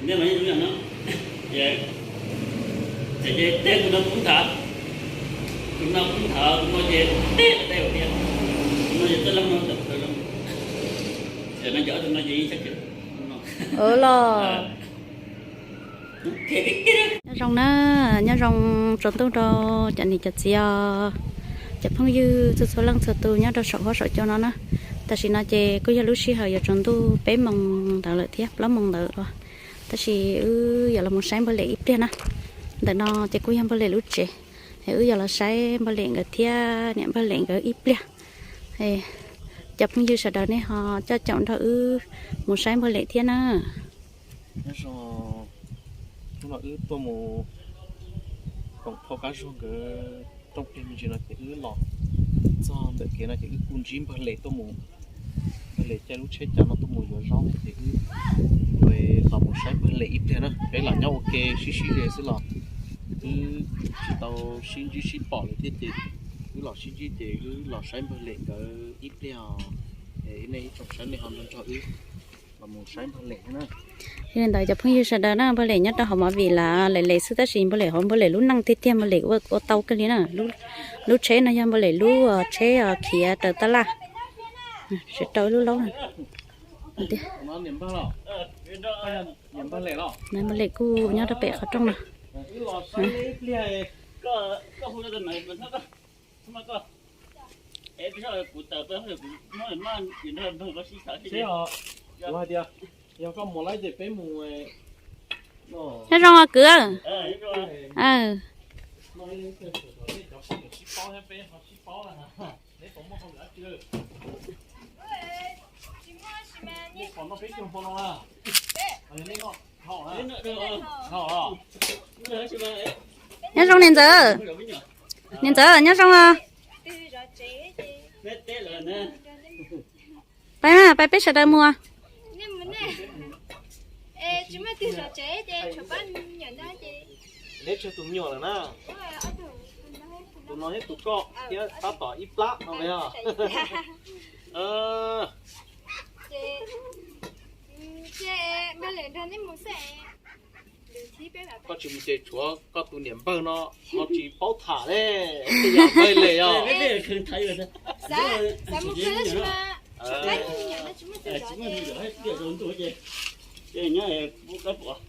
Ces, ces tej tus no kuv thav, tus no kuv thav, tus no ces tej tej tias, tus no ces tej lab no, ces no ces ob tug no ces ib sab kis. Los nyob zoo na, nyob zoo tsaus ntuj rau cov niam cov txiv os, cov phooj ywg txhua txhua leej txhua tus nyob rau saum huab saum cua no na. Tam sim no ces kuj yog lub sij hawm yuav tsaus ntuj peb moos ntawd lawm thiab plaub moos ntawd os. Tab sis wb yuav los mus saib npawg Lem ib pliag na. Ntawm no ces kuj yog npawg Lem lub tsev, es wb yuav los saib npawg Lem nkawd thiab niam npawg Lem nkawd ib pliag. Cov phooj ywg sawv daws nej ho coj caum nrog wb mus saib npawg Lem thiab na. Nyob zoo, hnub no wb tuaj mus koom phauj Kab Zuag nkawd rooj plig me ntsis no ces wb los txog ntawm kev no ces wb kuj ntsib npawg Lem tuaj mus, npawg Lem caij lub tsheb cav no tuaj mus yuav zaub ces wb los mus saib npawg Lem ib pliag na. Peb los nyob ua ke sib sib ze xwb los wb tsis tau sib ntsib sib pom lawm thiab ces wb los sib ntsib ces wb los saib npawg Lem nkawd ib pliag os. Nej ib tsoom saib nej ho nrog nrog wb los mus saib npawg Lem thiab na. Li ntawd cov phooj ywg sawv daws na, npawg Lem nyob rau hauv movie lawm, Lem Lem xwb tab sis npawg Lem hauv npawg Lem lub neej tiag tiag npawg Lem ua ua tau kawg li na. Lub tsheb no yog npawg Lem lub tsheb khiav raws tab laj, tseem rau ib lub laub na. Npawg Lem kuj nyob rau pem qhov rooj no. Nyob zoo os kwv. Nyob zoo niam ntxawm. Niam ntxawm nyob zoo os. Pais mas, pais peb sawv daws mus. Neb tseg tus me nyuam lawm na. Tus no thiab tus koj thiab tab tom ib plab no yog. Koj tsis mus ces tshuav koj tus niam npawg no ho tsis paub tham ne. Tej yam npawg Lem os.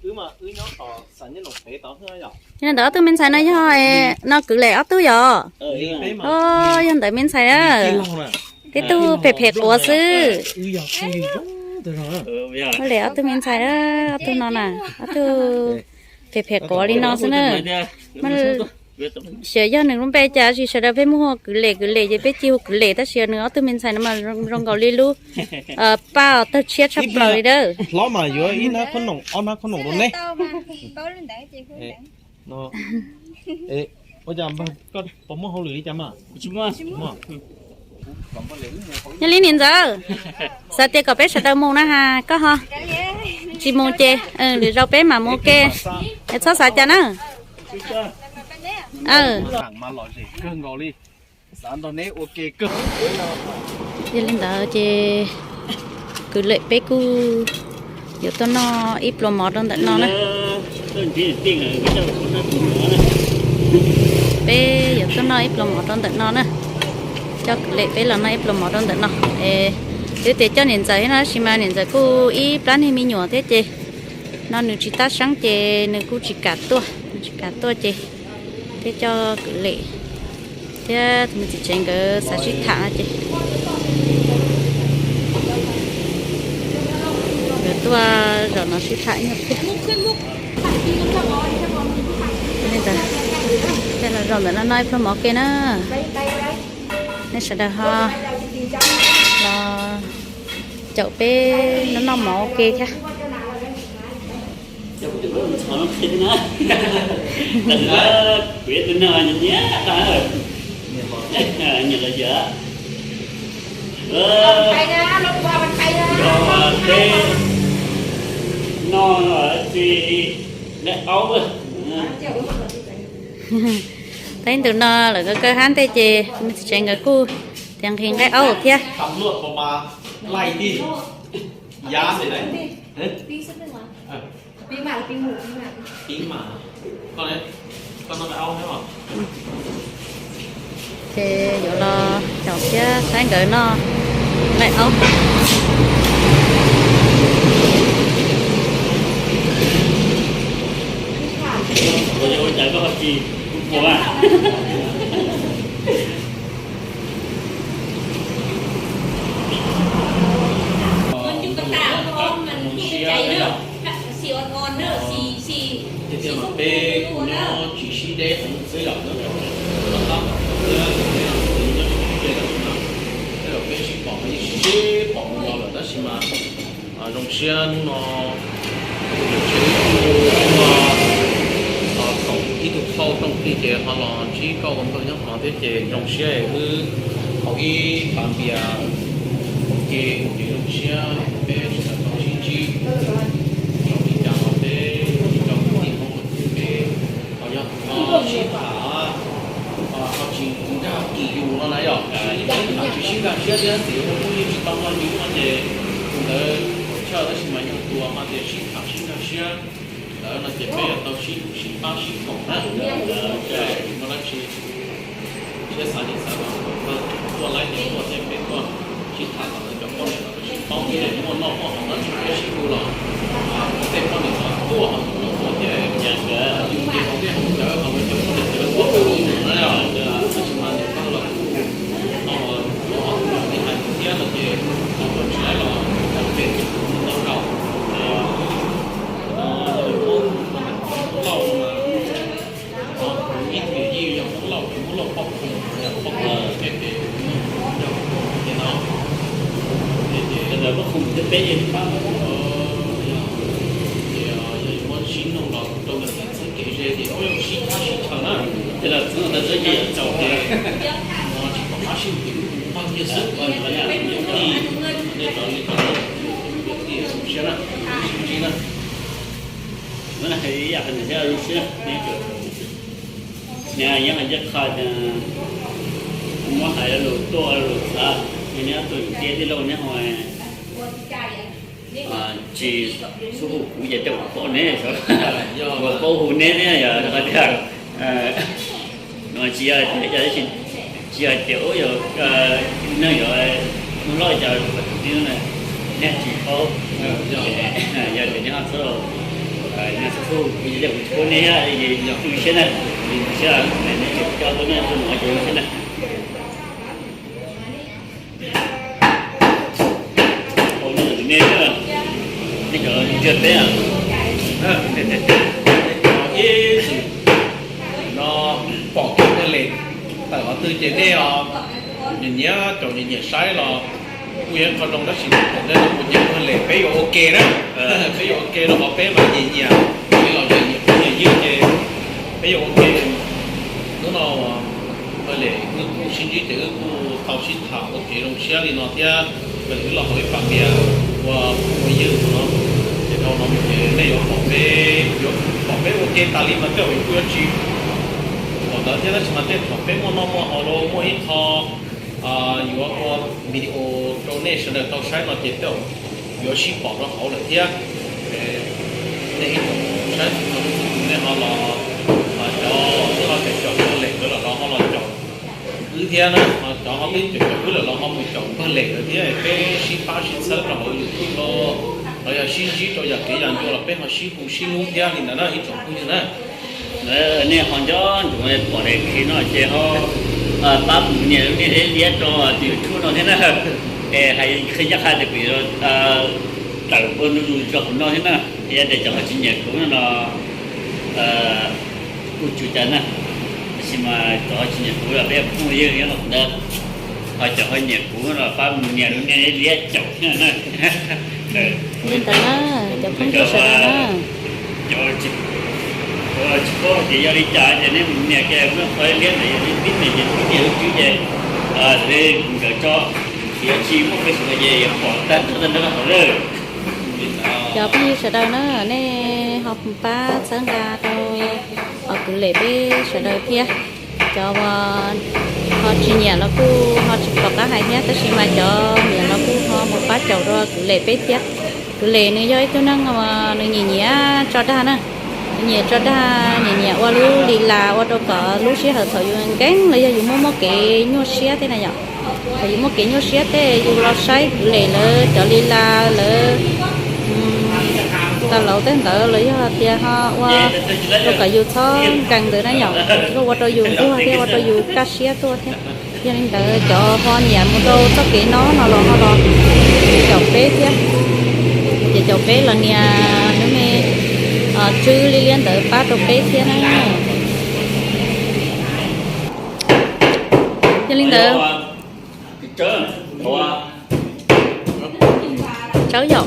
Wb mas wb nyob tom Xam Nyab Loos pem tod. Yog li ntawd ob tug me ntxhais no yog no kwv Lem ob tug yog? Yog ntawd me ntxhais na. Tib tug phem phem quav xwb. Lem ob tug me ntxhais na, ob tug no na, ob tug phem phem quav li no xwb na. Xyov yog nws lub npe cas, tab sis sawv daws peb muab hu kwv Lem kwv Lem ces peb cia hu kwv Lem, tab sis nws ob tug me ntxhais no mas zoo nkaus li lub paj tawg tshiab tshaj plaws li dawb. Hlob mas yuav ib hnab khob noom ob hnab khob noom rau neb. Ua cas npawg koj puas muaj hauj lwm li cas mas? Yog li niam ntxawm, xav tias kom peb sawv daws mus na has koj ho tsis mus ces lwm zaus peb mam mus ua ke, es txhob xav cas na. Yog li ntawd ces kwv Lem peb kuj yuav tuaj noj ib pluas mov rau ntawm no na. Peb yuav tuaj noj ib pluas mov rau ntawm no na. Coj kwv Lem peb los noj ib pluas mov rau ntawm no. Twb tias coj niam ntxawm thiab no tab sis mas niam ntxawm kuj ib plab niag me nyuam thiab ces no nws tsis tab seeb ces nws kuj tsis kam tuaj, nws tsis kam tuaj ces thiaj coj kwv Lem thiab tus me txiv tsev nkawd xav sib tham no ces nkawd tuaj zaum no sib tham ib nyuag pliag. Tej los zaum ntawm no noj ib pluag mov ua ke na. Nej sawv daws ho los caum peb noj noj mov ua ke thiab. Tau ib ntus no lawm kawg kawg hab ntej ces me txiv tsev nkawd kuj tias nqhis nqaij aub thiab. Ces yuav los caum thiab saib nkawd noj laij aub. Tiag tiag mas peb kuj nyob tsis sib deb heev xwb yom, nyob rau tab tom thiab nyob tsis deb los tsis nyob tsis deb los no, tej zaum peb sib pom mas yeej sib sib pom mus los lawm tab sis mas zoo siab hnub no tus niam tsev ib tug tuaj koom ib tug phauj rooj plig ces ho los ntsib koj ua npawg nyob qhov thiab ces zoo siab wb haus ib pas npias ua ke ua kev zoo siab peb sawv daws tau sib ntsib. Txawm li cas los peb ua li cov kwv tij Hmoob los kuj peb ho yog ho sib tham, ho tsis nkag kis yus no na yom, sib tham tsis sib nkag siab thiab txiv ua phooj ywg tsis tau noj yus no ces tus ntawd chaw tab sis mas yog tus ho tias sib tham sib nkag siab ntawd no ces peb yuav tau sib hlub sib pab sib koom na. Muaj dab tsi siab xav li xav los tuaj laib ces tuaj thiab peb tuaj sib tham los lawv cov poj niam los lawv sib paub ces muaj noj muaj haus dab tsi peb sib hlub los tej poj niam los tuaj los tuaj thiab yus ces hauv dej hauv cawv los lawv cov poj niam ces lawv tuaj hlub yus na. Tab sis mas niam pog los kuj tau tuaj ob tug li hais thiab no ces tau tuaj tsis laib los peb tau kaum no yog Hmoob Lauj no mas ib tug yawm yij yog Hmoob Lauj, Hmoob Lauj poj khu, poj khu thiab ces yog ces no ces peb pab yog ces yog yuav muab sib nug los rau lawv kev txheeb kev ze ces yuav sib pab sib chaw na. Ces lawv txheeb lawv txheeb ces yuav txaus ces no tsis pom qab sib nug ces wb mus pab kiag xwb, yog li nej cov li cov zoo siab na, sib ntsib na. Nyob hais nyob qha muab hais lus tuaj lus xav, nyob tus yus tiab tij laug nyob ho tsis xub hu kuv ces tej uas paub neb, uas paub hu neb thiab yog qhov tias no tsis yog tias, tsis yog tias ub yog neeg yuav Hmoob Lauj cov tus tij na, neb tsis paub, yog tias neb ho txhob, neb txhob xub hu kuv ces tej uas paub neb thiab, yog tu siab na, tu siab, neb coj tuaj noj tuaj mus ces tu siab na. Hauv no nej, nej cov ntsia peb ib txwm no pom kev pawg lem tawm qhov twg ces nej nyiam nyiam caum nyiam nyiam saib los kuj yog ib qho zoo tab sis thaum nej los mus ces pawg lem peb yuav ua ke na, peb yuav ua ke rau qhov peb mas nyiam nyiam, peb los nyiam nyiam phooj nyiam ywg ces peb yuav ua ke. Hnub no pawg lem wb kuj sib ntsib ces wb kuj tau sib tham ua kev zoo siab li no thiab. Pawg lem wb los hauv ib pas npias ua phooj ua ywg no ces dhau no mus ces nej yuav pom peb, yuav pom peb ua ke tas li mas tej zaum kuj yuav tsis pom ntawd thiab tab sis mas tej thaum peb muaj noj muaj haus los muaj ib qho yuav ua video rau nej sawv daws tau saib no ces tej zaum yuav sib pom rau hauv lawm thiab. Nej ib tsoom saib txhua tus nej ho los, cov twb ho caum caum pawg lem nkawd los los ho los caum wb thiab na, cov ho twb caum caum wb lawm los ho mus caum pawg lem nkawd thiab, peb sib pab sib txhawb rau hauv YouTube no los yog sib ntsib rau yam kev yam ncua los peb ho sib hu sib hlub thiab li ntawd na ib tsoom phooj ywg na. Nej ho nco ntsoov pom daim clip no ces ho pab mus nias lub nias liab rau tus YouTube no thiab na. Es hais qhia ncaj qha tias kuv yuav tawm ua ntu zus zog hauv no thiab na. Yog tias cov ho tsis nyiam kuv no kuj tsis ua cas na, tab sis mas cov ho tsis nyiam kuv los peb phooj ywg nyob rau ntawd, ho cov ho nyiam kuv los pab mus nias lub nias liab caum thiab na. Li ntawd na, cov phooj ywg sawv daws na. Cov tsis paub tias yog li cas ces nej mus nias kiag lub qhov liab ntawd, yog li tib me ces tib nias lub tswb ces li nkawd tso, yuav tsis muaj pej xeem no ces yuav pom tag nrho tag nrho qhov lawm. Cov phooj ywg sawv daws na, nej ho pab txhawb nqa rau kwv lem peb sawv daws thiab. Cov uas ho tsis nyiam los kuj ho tsis pom qab hais thiab, tab sis mas cov nyiam los kuj ho mus pab caum rau kwv lem peb thiab. Kwv Lem nws yog ib tug neeg uas nws nyiam nyiam tso dag na. Nws nyiam tso dag, nyiam nyiam ua lub li las ua rau kom lub sij hawm thaum yus nkees los yog yus muaj muaj kev nyuaj siab tej na yom. Thaum yus muaj kev nyuaj siab tej yus los saib Kwv Lem lawv cov li las lawv tau laus tej ntawd los yog tias ho ua rau kom yus txhob nkees ntawd na yom, thiab ua rau yus nquag thiab ua rau yus kaj siab tuaj thiab. Yog li ntawd cov ho nyiam mus rau txoj kev no no los ho los caum peb thiab. Ces caum peb los nias lub me tswb liab liab ntawd pab rau peb thiab na. Yog li ntawd, tsawb yom.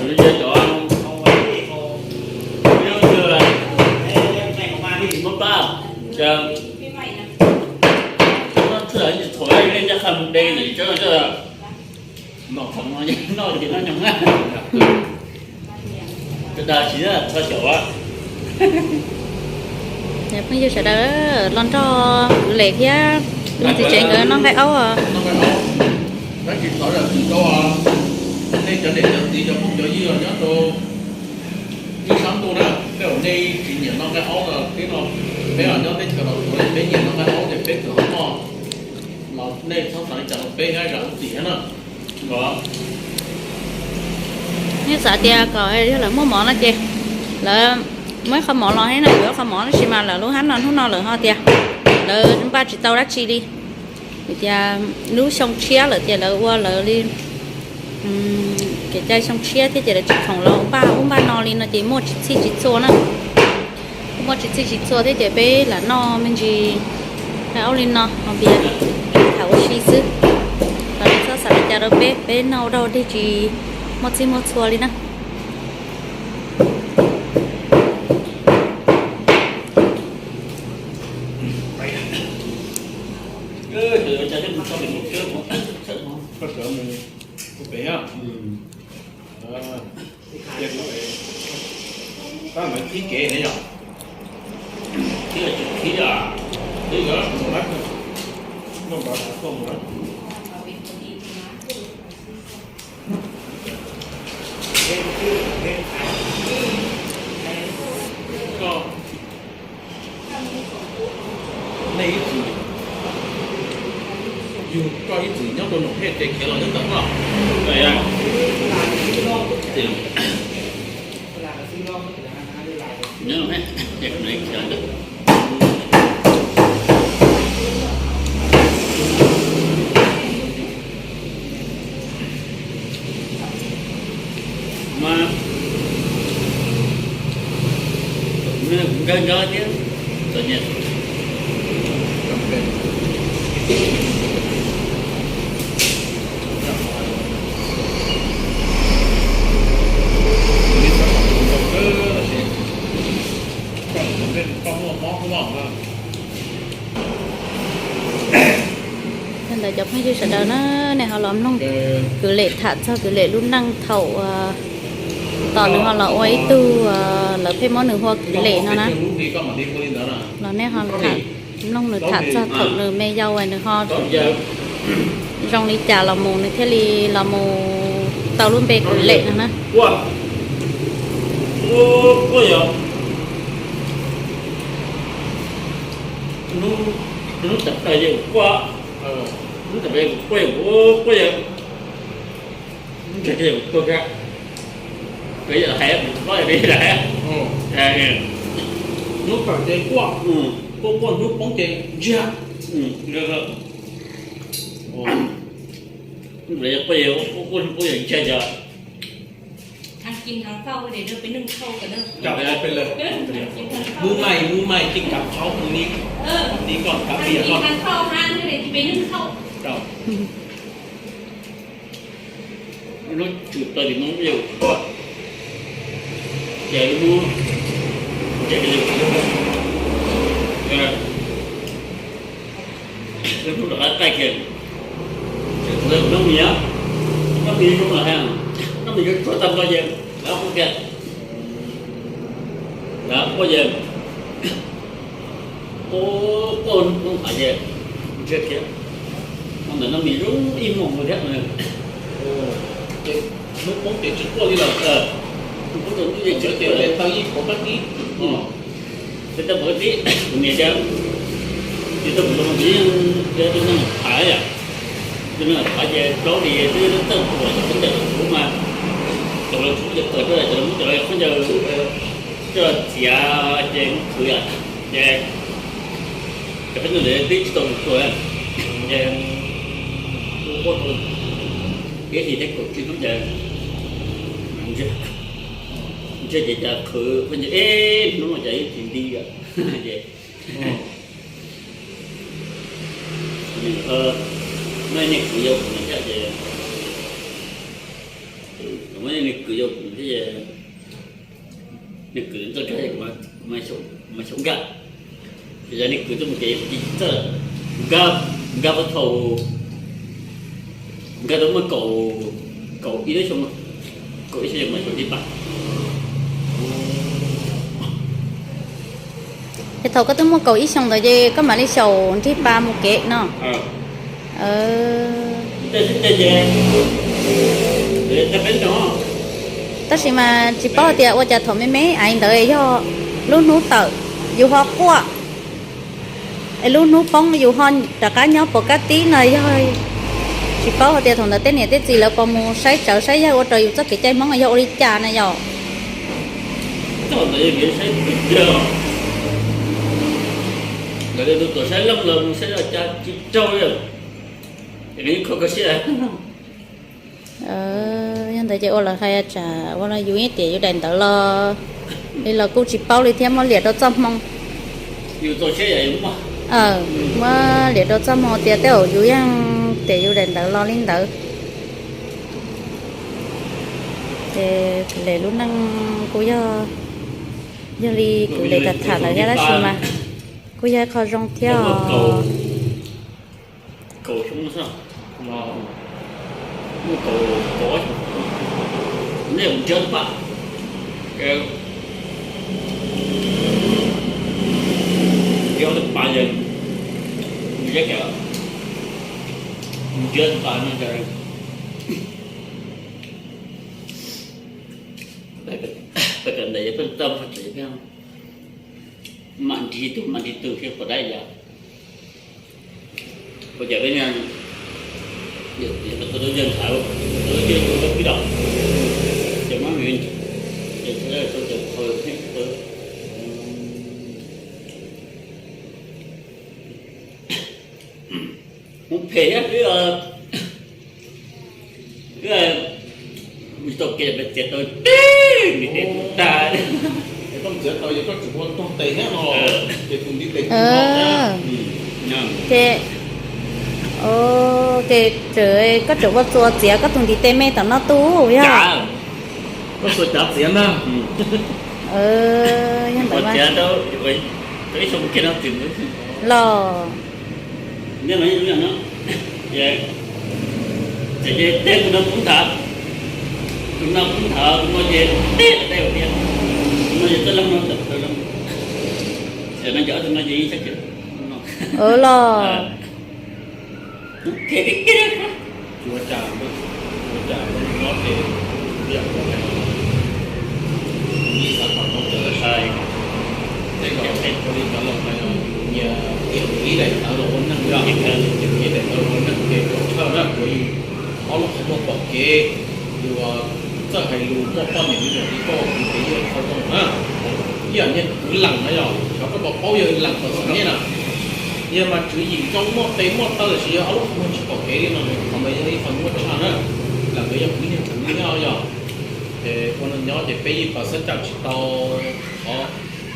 Phooj ywg sawv daws los nrog Kwv Lem thiab leej txiv tsev nkawd noj nqaij aub os. Tab sis thov zam txim rau nej cov niam cov txiv cov phooj cov ywg nyob rau ib sab ntuj na, tej zaum nej tsis nyiam noj nqaij aub no, peb no, peb los nyob teb chaws los tuav, peb nyiam noj nqaij aub ces peb txawm noj los nej txhob xav li cas rau peb, zam lub txim thiab na. Nej xav tias kom yog lawv muaj mov no ces lawv muaj ib qho mov los thiab na, yuav ib qho mov tab sis mas lawv lub hab no hnub no lawv ho tias lawv npaj tsis tau dab tsi li. Vim tias lub xyoo tshiab lawm ces lawv ua lawv li kev cai xyoo tshiab thiab ces lawv tsis khoom los npaj ub npaj no li no ces muaj tsis txhij tsis txhua na. Muaj tsis txhij tsis txhua thiab ces peb lam noj me ntsis nqaij aub li no, ho npias tham ua si xwb. Los nej txhob xav li cas rau peb, peb noj ua dog dig tsis muaj txhij muaj txhua li na. Nej ib txwm, yug koj ib txwm nyob rau Noom Hej ces khiav los nyob ntawm koj. Mas nkawd nkawd thiab txom nyem. Ntawd cov phooj ywg sawv daws na, nej ho los mloog Kwv Lem tham txog Kwv Lem lub neej thaum tos nws ho los ua ib tug, lawv pheej muab nws hu ua Kwv Lem no na. Los nej ho tham, mloog nws tham txog thaum nws me yau nws ho zoo li cas los mus nws thiaj li los mus tau lub npe Kwv Lem no na. Hnub tawm ces quaj, quaj quaj hnub poob ces ntsiag. Hnub poob ces ntsiag. Hnub mai, hnub mai ces kav qhov mus li, li koj kav pia koj. Lub tswm tau li no yog, ces lub hnub, ces lub hnub rov qab qaij kiag, ces kuv hnub mis, hnub mis zoo los hais, hnub mis yuav tsuag tag nrho ces lawv hu kiag, lawv hu ces quaj, quaj hnub poob hais ces ntsiag kiag, ntawm hnub mis zoo ib hmos mus thiab. Ces hnub poob ces tsis quaj li lawm. Kuv tau ntuj ces tseem tawm, tau ib puas kab tib, tau puas kab tib, kuv niam tias, ces tau kuv los kuv yeej, yog tus neeg phav yom, tus neeg phav ces plaub hlis twb txawj tuam cov khaub ncaws los tsuv mas, cov los tsuv cov tuam rau cov los muab cov khaub ncaws coj los txiav ces muab khwv yom, ces cov khaub ncaws ntawd twb tsis tau tuam, ces ib hlis thiab kaum tsib hnub ces ntshe ces cas qhwv khaub ncaws ib hnub no cas yeej tsis nti yom, ces muaj niag kwv yau kuv thiab ces, muaj niag kwv yau kuv thiab ces, niag kwv txoj kab kuv mas xyaum nkaj, ces yog niag kwv tuaj mus kev txawj, nkaj, nkaj puag thaum, nkaj tau muaj kaum, kaum ib lub xyoo, kaum ib xyoo mas xyaum nrig pas. Ces thaum koj twb muaj kaum ib xyoos ntawd ces koj mam li xyaum nrig pas mus kev no. Tab sis mas tsis paub hais tias ua cas thaum me me ais ntawd yog lub hnub tawm yus ho quaj, es lub hnub poob yus ho rov qab nyob puas kab tib no yog, tsis paub hais tias thaum ntawd tej niam tej txiv lawv puas mus saib tsawv saib yawg ua rau yus txoj kev cai Hmoob yog ua li cas na yom. Thaum ntawd yog saib, lawv tus tuam saib looj los mus saib los cas tsis raug li, kho kho siab. Yog ntawd ces ua lawv hais tsam ua yus ib tiam yus daim ntawv los li los kuj tsis paub li thiab, muab liam rau txoj hmoo. Muab liam rau txoj hmoo tias tej zaum yus yeej tiam yus daim ntawv los li ntawd. Ces lem lub neej kuj yog, yog li kuv lem tham tham ntawd thiab tab sis mas kuj yog ib qho zoo thiab os. Kaum xyoo xwb, muaj kaum, kaum ob xyoo, nej mus nrhiav tus pam, nrhiav tus pam ces mus nrhiav, mus nrhiav tus pam no ces peb kawm ntawv pheej tau peb mam nrig tus mam nrig tus thiab puas dab yam. Ua cas peb, yog tau yawg ntxhais, tau yawg tus poj kwv dam, ces muab nws, ces tau yawg tau cov qhau thiab, hmoov phem thiab wb, wb mus tau kev peb txiav tau teg ntiv tes tag. Koj txiav tau ces koj tseem ua tog tes thiab no, ces tus ntiv tes kuj no thiab. Ces, ces koj tseem ua txuas txiav koj tus ntiv tes me tom no tu yog? Koj txuas cav txiav ntag. Yog ntawd mas los. Ces tej tus no kub nthav, tus no kub nthav, tus no ces tej tej tias, tus no ces txawj leej no txawj leej, no ces ob tug no ces yeej sab ces los. Ua cas, ua cas no ces, ib xav kom tau cov lawv sai, tej zaum ua li cov laus hais no, yus nyias ib daim ntawv los ua neej yom, yus ib daim ntawv los ua neej ces kom tshaj na, kuv ob lub qhov muag pom kev, yus txawj hais lus muaj poj niam me nyuam li koj, kuv ces yeej qhov zoo na. Ib yam niag kwv Lees na yom, xyov koj puas paub yawg Lees tom Xeem Nyej na. Yawg mas tswv yim zoo muaj tes muaj taw tab sis yawg ob lub qhov muag tsis pom kev li no, qhov mas yog ib qho nyuaj tshaj na. Lees nkawd yog kuv niag kwv thiab yom. Ces ua neej nyob ces peb yeej pab xab caj tsis tau qhov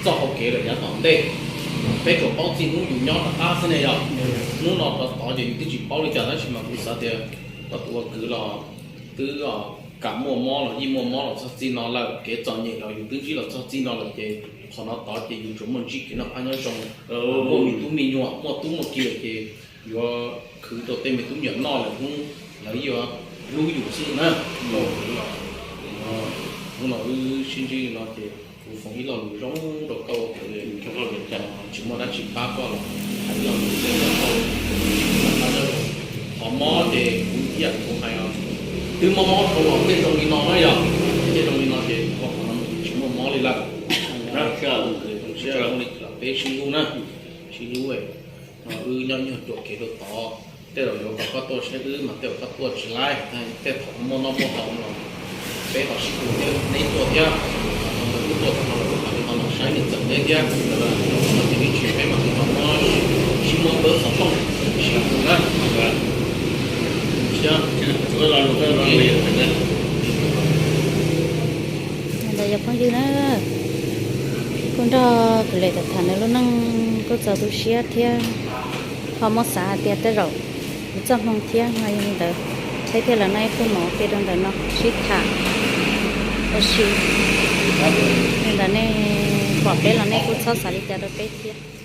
txoj hau kev lawm yav tom ntej. Peb tsuas paub txij hnub yus nyob rov qab xwb ne yom. Hnub no rov tod ces yus twb tsis paub li cas tab sis mas kuv xav tias koj tus ua kwv los twb kam muaj mob los yeej muaj mob los txog txij no lawm, kev txom nyem los yus twb ntsib los txog txij no lawm ces qhov no tod ces yus tsuas muaj ntsib kev noj qab nyob zoo, muaj me tub me nyuam muaj tub muaj ki lawm ces yuav khwv rau tej me tub me nyuam noj lawm hnub lawv yuav hlub yus xwb na. Hnub no wb sib ntsib li no ces kuv foom ib lo lus zoo rau koj ua kwv, tsis muaj dab tsi pab koj los hais ib lo lus xwb rau koj, qhov mob ces kuv ib yam kuv hais os, twb mob mob dhau los tej zoo li no na yom, tej zoo li no ces ua qhov no Peb sib hlub na, sib hlub, wb nyob nyuag ruam kev rau tod, tej zaum yuav kom koj tuaj saib wb mas tej zaum koj tuaj tsis laib, tej thaum muaj noj muaj haus los peb ho sib hlub thiab, neb tuaj thiab, thaum ntawd wb tuaj thaum no los wb mam li ho los saib neb txawm neb thiab. Ces ib tsis peb mam li ho muab sib muab pawb xov tooj sib hlub na. Ntawd yog phooj ywg na, kuj nrog kuv lem tham tham nws lub neej kuj txaus tu siab thiab, ho muab xav hais tias tej zaum kuv txoj hmoo thiab no yog li ntawd, peb thiaj los noj ib pluag mov ua ke rau ntawm no sib tham ua si. Li ntawd nej pom peb los nej kuj txhob xav li cas rau peb thiab.